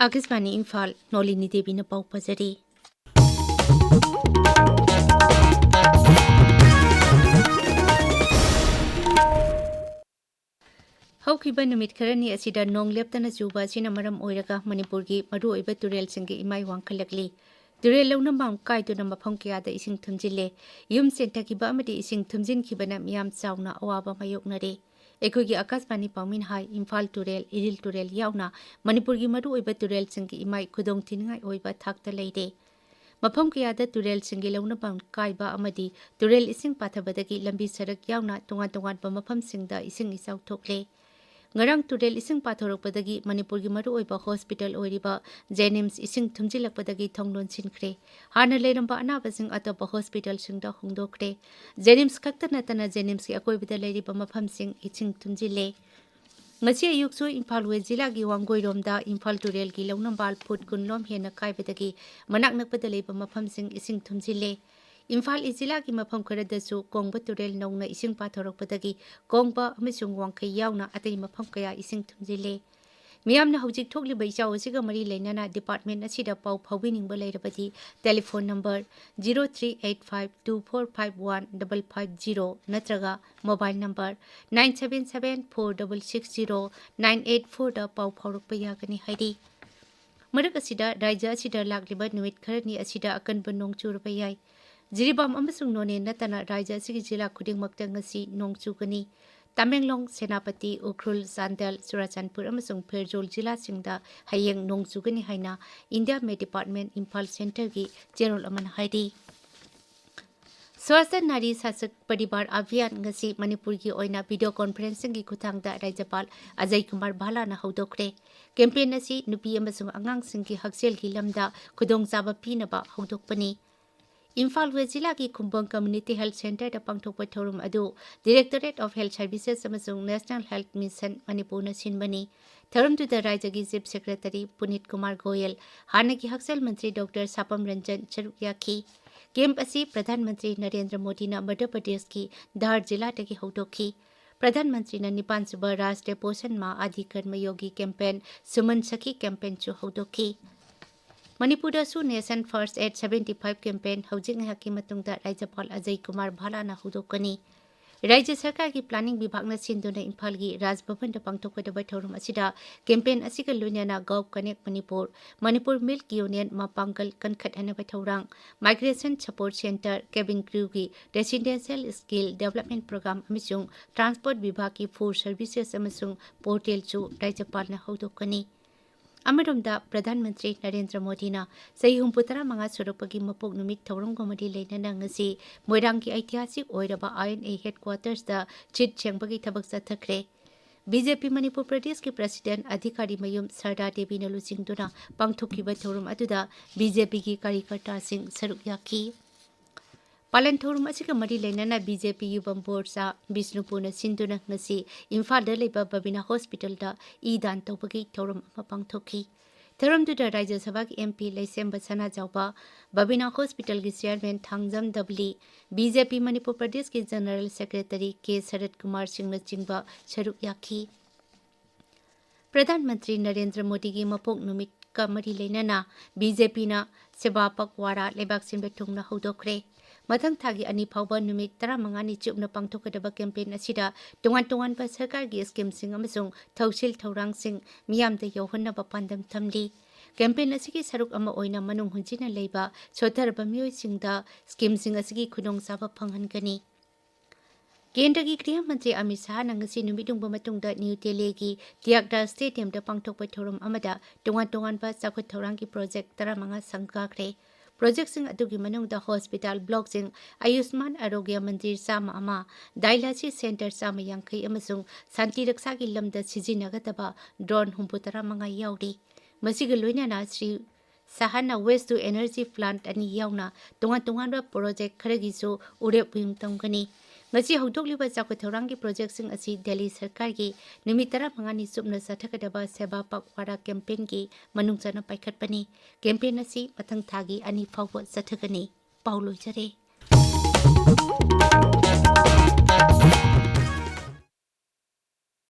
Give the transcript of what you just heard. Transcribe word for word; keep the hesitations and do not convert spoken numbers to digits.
ꯑꯥꯀꯥꯁꯕꯥꯅꯤ ꯏꯝꯐꯥꯜ, ꯅꯣꯂꯤꯅꯤ ꯗꯦꯕꯤꯅ ꯄꯥꯎ ꯄꯥꯖꯔꯤ꯫ ꯍꯧꯈꯤꯕ ꯅꯨꯃꯤꯠ ꯈꯔꯅꯤ ꯑꯁꯤꯗ ꯅꯣꯡ ꯂꯦꯞꯇꯅ ꯆꯨꯕ ꯑꯁꯤꯅ ꯃꯔꯝ ꯑꯣꯏꯔꯒ ꯃꯅꯤꯄꯨꯔꯒꯤ ꯃꯔꯨꯑꯣꯏꯕ ꯇꯨꯔꯦꯜꯁꯤꯡꯒꯤ ꯏꯃꯥꯏ ꯋꯥꯡꯈꯠꯂꯛꯂꯤ꯫ ꯇꯨꯔꯦꯜ ꯂꯧꯅꯐꯝ ꯀꯥꯏꯗꯨꯅ ꯃꯐꯝ ꯀꯌꯥꯗ ꯏꯁꯤꯡ ꯊꯨꯝꯖꯤꯜꯂꯦ꯫ ꯌꯨꯝ ꯆꯦꯟꯊꯈꯤꯕ ꯑꯃꯗꯤ ꯏꯁꯤꯡ ꯊꯨꯝꯖꯤꯟꯈꯤꯕꯅ ꯃꯤꯌꯥꯝ ꯆꯥꯎꯅ ꯑꯋꯥꯕ ꯃꯥꯌꯣꯛꯅꯔꯦ꯫ ꯑꯩꯈꯣꯏꯒꯤ ꯑꯥꯀꯥꯁꯕꯥꯅꯤ ꯄꯥꯎꯃꯤꯅ ꯍꯥꯏ, ꯏꯝꯐꯥꯜ ꯇꯨꯔꯦꯜ, ꯏꯔꯤꯜ ꯇꯨꯔꯦꯜ ꯌꯥꯎꯅ ꯃꯅꯤꯄꯨꯔꯒꯤ ꯃꯔꯨꯑꯣꯏꯕ ꯇꯨꯔꯦꯜꯁꯤꯡꯒꯤ ꯏꯃꯥꯏ ꯈꯨꯗꯣꯡ ꯊꯤꯅꯤꯡꯉꯥꯏ ꯑꯣꯏꯕ ꯊꯥꯛꯇ ꯂꯩꯔꯦ꯫ ꯃꯐꯝ ꯀꯌꯥꯗ ꯇꯨꯔꯦꯜꯁꯤꯡꯒꯤ ꯂꯧꯅꯐꯝ ꯀꯥꯏꯕ ꯑꯃꯗꯤ ꯇꯨꯔꯦꯜ ꯏꯁꯤꯡ ꯄꯥꯊꯕꯗꯒꯤ ꯂꯝꯕꯤ ꯁꯔꯛ ꯌꯥꯎꯅ ꯇꯣꯉꯥꯟ ꯇꯣꯉꯥꯟꯕ ꯃꯐꯝꯁꯤꯡꯗ ꯏꯁꯤꯡ ꯏꯆꯥꯎ ꯊꯣꯛꯂꯦ꯫ ꯉꯔꯥꯡ ꯇꯨꯔꯦꯜ ꯏꯁꯤꯡ ꯄꯥꯊꯣꯔꯛꯄꯗꯒꯤ ꯃꯅꯤꯄꯨꯔꯒꯤ ꯃꯔꯨꯑꯣꯏꯕ ꯍꯣꯁꯄꯤꯇꯥꯜ ꯑꯣꯏꯔꯤꯕ ꯖꯦꯅꯤꯝꯁ ꯏꯁꯤꯡ ꯊꯨꯝꯖꯤꯜꯂꯛꯄꯗꯒꯤ ꯊꯣꯡ ꯂꯣꯟꯁꯤꯟꯈ꯭ꯔꯦ꯫ ꯍꯥꯟꯅ ꯂꯩꯔꯝꯕ ꯑꯅꯥꯕꯁꯤꯡ ꯑꯇꯣꯞꯄ ꯍꯣꯁꯄꯤꯇꯥꯜꯁꯤꯡꯗ ꯍꯣꯡꯗꯣꯛꯈ꯭ꯔꯦ꯫ ꯖꯦꯅꯤꯝꯁ ꯈꯛꯇ ꯅꯠꯇꯅ ꯖꯦꯅꯤꯝꯁꯀꯤ ꯑꯀꯣꯏꯕꯗ ꯂꯩꯔꯤꯕ ꯃꯐꯝꯁꯤꯡ ꯏꯁꯤꯡ ꯊꯨꯝꯖꯤꯜꯂꯦ꯫ ꯉꯁꯤ ꯑꯌꯨꯛꯁꯨ ꯏꯝꯐꯥꯜ ꯋꯦꯁ ꯖꯤꯂꯥꯒꯤ ꯋꯥꯡꯒꯣꯏꯔꯣꯝꯗ ꯏꯝꯐꯥꯜ ꯇꯨꯔꯦꯜꯒꯤ ꯂꯧꯅꯝꯕꯥꯜ ꯐꯨꯠ ꯀꯨꯟ ꯂꯣꯝ ꯍꯦꯟꯅ ꯀꯥꯏꯕꯗꯒꯤ ꯃꯅꯥꯛ ꯅꯛꯄꯗ ꯂꯩꯕ ꯃꯐꯝꯁꯤꯡ ꯏꯁꯤꯡ ꯊꯨꯝꯖꯤꯜꯂꯦ꯫ ꯏꯝꯐꯥꯜ ꯏꯁ ꯖꯤꯂꯥꯒꯤ ꯃꯐꯝ ꯈꯔꯗꯁꯨ ꯀꯣꯡꯕ ꯇꯨꯔꯦꯜ ꯅꯧꯅ ꯏꯁꯤꯡ ꯄꯥꯊꯣꯔꯛꯄꯗꯒꯤ ꯀꯣꯡꯕ ꯑꯃꯁꯨꯡ ꯋꯥꯡꯈꯩ ꯌꯥꯎꯅ ꯑꯇꯩ ꯃꯐꯝ ꯀꯌꯥ ꯏꯁꯤꯡ ꯊꯨꯝꯖꯤꯜꯂꯦ꯫ ꯃꯤꯌꯥꯝꯅ ꯍꯧꯖꯤꯛ ꯊꯣꯛꯂꯤꯕ ꯏꯆꯥꯎ ꯑꯁꯤꯒ ꯃꯔꯤ ꯂꯩꯅꯅ ꯗꯤꯄꯥꯔꯠꯃꯦꯟ ꯑꯁꯤꯗ ꯄꯥꯎ ꯐꯥꯎꯕꯤꯅꯤꯡꯕ ꯂꯩꯔꯕꯗꯤ telephone number zero three eight five two four five one double five zero ꯅꯠꯇ꯭ꯔꯒ mobile number nine seven seven four double six zero nine eight ꯐꯣꯔꯗ ꯄꯥꯎ ꯐꯥꯎꯔꯛꯄ ꯌꯥꯒꯅꯤ ꯍꯥꯏꯔꯤ꯫ ꯃꯔꯛ ꯑꯁꯤꯗ, ꯔꯥꯖ꯭ꯌ ꯑꯁꯤꯗ ꯂꯥꯛꯂꯤꯕ ꯅꯨꯃꯤꯠ ꯈꯔꯅꯤ ꯑꯁꯤꯗ ꯑꯀꯟꯕ ꯅꯣꯡ ꯆꯨꯔꯕ ꯌꯥꯏ꯫ ꯖꯤꯔꯤꯕꯥꯝ ꯑꯃꯁꯨꯡ ꯅꯣꯅꯦ ꯅꯠꯇꯅ ꯔꯥꯖ꯭ꯌ ꯑꯁꯤꯒꯤ ꯖꯤꯂꯥ ꯈꯨꯗꯤꯡꯃꯛꯇ ꯉꯁꯤ ꯅꯣꯡ ꯆꯨꯒꯅꯤ꯫ ꯇꯃꯦꯡꯂꯣꯡ, ꯁꯦꯅꯥꯄꯇꯤ, ꯎꯈ꯭ꯔꯨꯜ, ꯆꯥꯟꯗꯦꯜ, ꯆꯨꯔꯥꯆꯥꯟꯄꯨꯔ ꯑꯃꯁꯨꯡ ꯐꯦꯔꯖꯣꯜ ꯖꯤꯂꯥꯁꯤꯡꯗ ꯍꯌꯦꯡ ꯅꯣꯡ ꯆꯨꯒꯅꯤ ꯍꯥꯏꯅ ꯏꯟꯗꯤꯌꯥ ꯃꯦꯠ ꯗꯤꯄꯥꯔꯠꯃꯦꯟ ꯏꯝꯐꯥꯜ ꯁꯦꯟꯇꯔꯒꯤ ꯆꯦꯔꯣꯜ ꯑꯃꯅ ꯍꯥꯏꯔꯤ꯫ ꯁ꯭ꯋꯥꯁꯊ ꯅꯥꯔꯤ ꯁꯥꯁꯛ ꯄꯔꯤꯕꯥꯔ ꯑꯚꯤꯌꯥꯟ ꯉꯁꯤ ꯃꯅꯤꯄꯨꯔꯒꯤ ꯑꯣꯏꯅ ꯚꯤꯗꯤꯑꯣ ꯀꯣꯟꯐꯔꯦꯟꯁꯤꯡꯒꯤ ꯈꯨꯠꯊꯥꯡꯗ ꯔꯥꯖ꯭ꯌꯄꯥꯜ ꯑꯖꯌ ꯀꯨꯃꯥꯔ ꯚꯥꯂꯥꯅ ꯍꯧꯗꯣꯛꯈ꯭ꯔꯦ꯫ ꯀꯦꯝꯄꯦꯟ ꯑꯁꯤ ꯅꯨꯄꯤ ꯑꯃꯁꯨꯡ ꯑꯉꯥꯡꯁꯤꯡꯒꯤ ꯍꯛꯁꯦꯜꯒꯤ ꯂꯝꯗ ꯈꯨꯗꯣꯡꯆꯥꯕ ꯄꯤꯅꯕ ꯍꯧꯗꯣꯛꯄꯅꯤ꯫ ꯏꯝꯐꯥꯜ ꯋꯦꯁ ꯖꯤꯂꯥꯒꯤ ꯈꯨꯝꯕꯣꯡ ꯀꯝꯃ꯭ꯌꯨꯅꯤꯇꯤ ꯍꯦꯜꯊ ꯁꯦꯟꯇꯔꯗ ꯄꯥꯡꯊꯣꯛꯄ ꯊꯧꯔꯝ ꯑꯗꯨ ꯗꯤꯔꯦꯛꯇꯣꯔꯦꯠ ꯑꯣꯐ ꯍꯦꯜꯊ ꯁꯔꯚꯤꯁꯦꯁ ꯑꯃꯁꯨꯡ ꯅꯦꯁꯅꯦꯜ ꯍꯦꯜꯊ ꯃꯤꯁꯟ ꯃꯅꯤꯄꯨꯔꯅ ꯁꯤꯟꯕꯅꯤ꯫ ꯊꯧꯔꯝꯗꯨꯗ ꯔꯥꯖ꯭ꯌꯒꯤ ꯆꯤꯐ ꯁꯦꯀ꯭ꯔꯦꯇꯔꯤ ꯄꯨꯅꯤꯠ ꯀꯨꯃꯥꯔ ꯒꯣꯌꯦꯜ, ꯍꯥꯟꯅꯒꯤ ꯍꯛꯁꯦꯜ ꯃꯟꯇ꯭ꯔꯤ ꯗꯣꯛꯇꯔ ꯁꯥꯄꯝ ꯔꯟꯖꯟ ꯁꯔꯨꯛ ꯌꯥꯈꯤ꯫ ꯀꯦꯝꯞ ꯑꯁꯤ ꯄ꯭ꯔꯙꯥꯟ ꯃꯟꯇ꯭ꯔꯤ ꯅꯔꯦꯟꯗ꯭ꯔ ꯃꯣꯗꯤꯅ ꯃꯙ꯭ꯌ ꯄ꯭ꯔꯗꯦꯁꯀꯤ ꯙꯥꯔ ꯖꯤꯂꯥꯗꯒꯤ ꯍꯧꯗꯣꯛꯈꯤ꯫ ꯄ꯭ꯔꯙꯥꯟ ꯃꯟꯇ꯭ꯔꯤꯅ ꯅꯤꯄꯥꯟ ꯁꯨꯕ ꯔꯥꯁꯇ꯭ꯔꯤꯌ ꯄꯣꯁꯟ ꯃꯥ ꯑꯙꯤꯀꯔꯃ ꯌꯣꯒꯤ ꯀꯦꯝꯄꯦꯟ ꯁꯨꯃꯟ ꯁꯈꯤ ꯀꯦꯝꯄꯦꯟꯁꯨ ꯍꯧꯗꯣꯛꯈꯤ꯫ ꯃꯅꯤꯄꯨꯔꯗꯁꯨ Nation First at seventy five campaign ꯍꯧꯖꯤꯛ ꯉꯥꯏꯍꯥꯛꯀꯤ ꯃꯇꯨꯡꯗ ꯔꯥꯖ꯭ꯌꯄꯥꯜ ꯑꯖꯌ ꯀꯨꯃꯥꯔ ꯚꯥꯂꯥꯅ ꯍꯧꯗꯣꯛꯀꯅꯤ꯫ ꯔꯥꯖ꯭ꯌ ꯁꯔꯀꯥꯔꯒꯤ planning ꯕꯤꯚꯥꯒꯅ ꯁꯤꯟꯗꯨꯅ ꯏꯝꯐꯥꯜꯒꯤ ꯔꯥꯖ ꯚꯕꯟꯗ ꯄꯥꯡꯊꯣꯛꯀꯗꯕ ꯊꯧꯔꯝ ꯑꯁꯤꯗ ꯀꯦꯝꯄꯦꯟ ꯑꯁꯤꯒ ꯂꯣꯏꯅꯅ Gov Connect Manipur, Manipur milk union ꯃꯄꯥꯡꯒꯜ ꯀꯟꯈꯠꯍꯟꯅꯕ ꯊꯧꯔꯥꯡ, Migration Support Centre, cabin crew ꯒꯤ Residential Skill Development Programme ꯑꯃꯁꯨꯡ transport ꯕꯤꯚꯥꯒꯀꯤ food services ꯑꯃꯁꯨꯡ portal ꯁꯨ ꯔꯥꯖ꯭ꯌꯄꯥꯜꯅ ꯍꯧꯗꯣꯛꯀꯅꯤ꯫ ꯑꯃꯔꯣꯝꯗ, ꯄ꯭ꯔꯙꯥꯟ ꯃꯟꯇ꯭ꯔꯤ ꯅꯔꯦꯟꯗ꯭ꯔ ꯃꯣꯗꯤꯅ ꯆꯍꯤ ꯍꯨꯝꯐꯨ ꯇꯔꯥꯃꯉꯥ ꯁꯨꯔꯛꯄꯒꯤ ꯃꯄꯣꯛ ꯅꯨꯃꯤꯠ ꯊꯧꯔꯝꯒ ꯃꯔꯤ ꯂꯩꯅꯅ ꯉꯁꯤ ꯃꯣꯏꯔꯥꯡꯒꯤ ꯑꯩꯇꯤꯍꯥꯁꯤꯛ ꯑꯣꯏꯔꯕ I N A headquarters ꯇ ꯆꯤꯠ ꯁꯦꯡꯕꯒꯤ ꯊꯕꯛ ꯆꯠꯊꯈ꯭ꯔꯦ꯫ B J P ꯃꯅꯤꯄꯨꯔ ꯄ꯭ꯔꯗꯦꯁꯀꯤ president ꯑꯙꯤꯀꯥꯔꯤ ꯃꯌꯨꯝ ꯁꯔꯗꯥ ꯗꯦꯕꯤꯅ ꯂꯨꯆꯤꯡꯗꯨꯅ ꯄꯥꯡꯊꯣꯛꯈꯤꯕ ꯊꯧꯔꯝ ꯑꯗꯨꯗ B J P ꯒꯤ ꯀꯥꯔꯤꯀꯔꯇꯥꯁꯤꯡ ꯁꯔꯨꯛ ꯌꯥꯈꯤ꯫ ꯄꯥꯂꯟ ꯊꯧꯔꯝ ꯑꯁꯤꯒ ꯃꯔꯤ ꯂꯩꯅꯅ B J P ꯌꯨꯕꯝ ꯃꯣꯔꯆꯥ ꯕꯤꯁꯅꯨꯄꯨꯔꯅ ꯁꯤꯟꯗꯨꯅ ꯉꯁꯤ ꯏꯝꯐꯥꯜꯗ ꯂꯩꯕ ꯕꯕꯤꯅꯥ ꯍꯣꯁꯄꯤꯇꯥꯜꯗ ꯏ ꯗꯥꯟ ꯇꯧꯕꯒꯤ ꯊꯧꯔꯝ ꯑꯃ ꯄꯥꯡꯊꯣꯛꯈꯤ꯫ ꯊꯧꯔꯝꯗꯨꯗ ꯔꯥꯖ꯭ꯌ ꯁꯚꯥꯒꯤ M P ꯂꯩꯁꯦꯝꯕ ꯁꯅꯥꯖꯥꯎꯕ, ꯕꯕꯤꯅꯥ ꯍꯣꯁꯄꯤꯇꯥꯜꯒꯤ chairman Thangjam ꯗꯕꯂꯤ, B J P Manipur ꯄ꯭ꯔꯗꯦꯁꯀꯤ general secretary K ꯁꯔꯠ ꯀꯨꯃꯥꯔ ꯁꯤꯡꯅꯆꯤꯡꯕ ꯁꯔꯨꯛ ꯌꯥꯈꯤ꯫ ꯄ꯭ꯔꯙꯥꯟ ꯃꯟꯇ꯭ꯔꯤ ꯅꯔꯦꯟꯗ꯭ꯔ ꯃꯣꯗꯤꯒꯤ ꯃꯄꯣꯛ ꯅꯨꯃꯤꯠꯀ ꯃꯔꯤ ꯂꯩꯅꯅ B J P ꯅ ꯁꯦꯕꯥ ꯄꯛꯋꯥꯔꯥ ꯂꯩꯕꯥꯛ ꯁꯤꯟꯕ ꯊꯨꯡꯅ ꯍꯧꯗꯣꯛꯈ꯭ꯔꯦ꯫ ꯃꯊꯪ ꯊꯥꯒꯤ ꯑꯅꯤ ꯐꯥꯎꯕ ꯅꯨꯃꯤꯠ ꯇꯔꯥꯃꯉꯥꯅꯤ ꯆꯨꯞꯅ ꯄꯥꯡꯊꯣꯛꯀꯗꯕ campaign ꯑꯁꯤꯗ ꯇꯣꯉꯥꯟ ꯇꯣꯉꯥꯟꯕ ꯁꯔꯀꯥꯔꯒꯤ scheme ꯁꯤꯡ ꯑꯃꯁꯨꯡ ꯊꯧꯁꯤꯜ ꯊꯧꯔꯥꯡꯁꯤꯡ ꯃꯤꯌꯥꯝꯗ ꯌꯧꯍꯟꯅꯕ ꯄꯥꯟꯗꯝ ꯊꯝꯂꯤ꯫ Campaign ꯑꯁꯤꯒꯤ ꯁꯔꯨꯛ ꯑꯃ ꯑꯣꯏꯅ ꯃꯅꯨꯡ ꯍꯨꯟꯖꯤꯟꯅ ꯂꯩꯕ ꯁꯣꯠꯊꯔꯕ ꯃꯤꯑꯣꯏꯁꯤꯡꯗ scheme ꯁꯤꯡ ꯑꯁꯤꯒꯤ ꯈꯨꯗꯣꯡꯆꯥꯕ ꯐꯪꯍꯟꯒꯅꯤ꯫ ꯀꯦꯟꯗ꯭ꯔꯒꯤ ꯒ꯭ꯔꯤꯍ ꯃꯟꯇ꯭ꯔꯤ ꯑꯃꯤꯠ ꯁꯍꯥꯅ ꯉꯁꯤ ꯅꯨꯃꯤꯠ ꯌꯨꯡꯕ ꯃꯇꯨꯡꯗ ꯅ꯭ꯌꯨ ꯗꯦꯜꯂꯤꯒꯤ ꯇꯤꯌꯥꯒ꯭ꯔꯥꯖ ꯁ꯭ꯇꯦꯗꯤꯌꯝꯗ ꯄꯥꯡꯊꯣꯛꯄ ꯊꯧꯔꯝ ꯑꯃꯗ ꯇꯣꯉꯥꯟ ꯇꯣꯉꯥꯟꯕ ꯆꯥꯎꯈꯠ ꯊꯧꯔꯥꯡꯒꯤ project ꯇꯔꯥꯃꯉꯥ ꯁꯪꯒꯥꯈ꯭ꯔꯦ꯫ Project ꯁꯤꯡ ꯑꯗꯨꯒꯤ ꯃꯅꯨꯡꯗ hospital block ꯁꯤꯡ, ꯑꯌꯨꯁꯃꯥꯟ ꯑꯥꯔꯣꯒ꯭ꯌ ꯃꯟꯗꯤꯔ ꯆꯥꯝꯃ ꯑꯃ, dialysis centre ꯆꯥꯝꯃ ꯌꯥꯡꯈꯩ ꯑꯃꯁꯨꯡ ꯁꯥꯟꯇꯤ ꯔꯛꯁꯥꯒꯤ ꯂꯝꯗ ꯁꯤꯖꯤꯟꯅꯒꯗꯕ drone ꯍꯨꯝꯐꯨ ꯇꯔꯥꯃꯉꯥ ꯌꯥꯎꯔꯤ꯫ ꯃꯁꯤꯒ ꯂꯣꯏꯅꯅ Shri ꯁꯍꯥꯅ waste to energy plant ꯑꯅꯤ ꯌꯥꯎꯅ ꯇꯣꯉꯥꯟ ꯇꯣꯉꯥꯟꯕ project ꯈꯔꯒꯤꯁꯨ ꯎꯔꯦꯞ ꯎꯌꯨꯡ ꯇꯝꯒꯅꯤ꯫ ꯉꯁꯤ ꯍꯧꯗꯣꯛꯂꯤꯕ ꯆꯥꯎꯈꯠ ꯊꯧꯔꯥꯡꯒꯤ project ꯁꯤꯡ ꯑꯁꯤ ꯗꯦꯜꯂꯤ ꯁꯔꯀꯥꯔꯒꯤ ꯅꯨꯃꯤꯠ ꯇꯔꯥꯃꯉꯥꯅꯤ ꯆꯨꯞꯅ ꯆꯠꯊꯒꯗꯕ ꯁꯦꯕꯥ ꯄꯛꯋꯥꯔꯥ campaign ꯒꯤ ꯃꯅꯨꯡ ꯆꯟꯅ ꯄꯥꯏꯈꯠꯄꯅꯤ꯫ Campaign ꯑꯁꯤ ꯃꯊꯪ ꯊꯥꯒꯤ ꯑꯅꯤ ꯐꯥꯎꯕ ꯆꯠꯊꯒꯅꯤ꯫ ꯄꯥꯎ ꯂꯣꯏꯖꯔꯦ꯫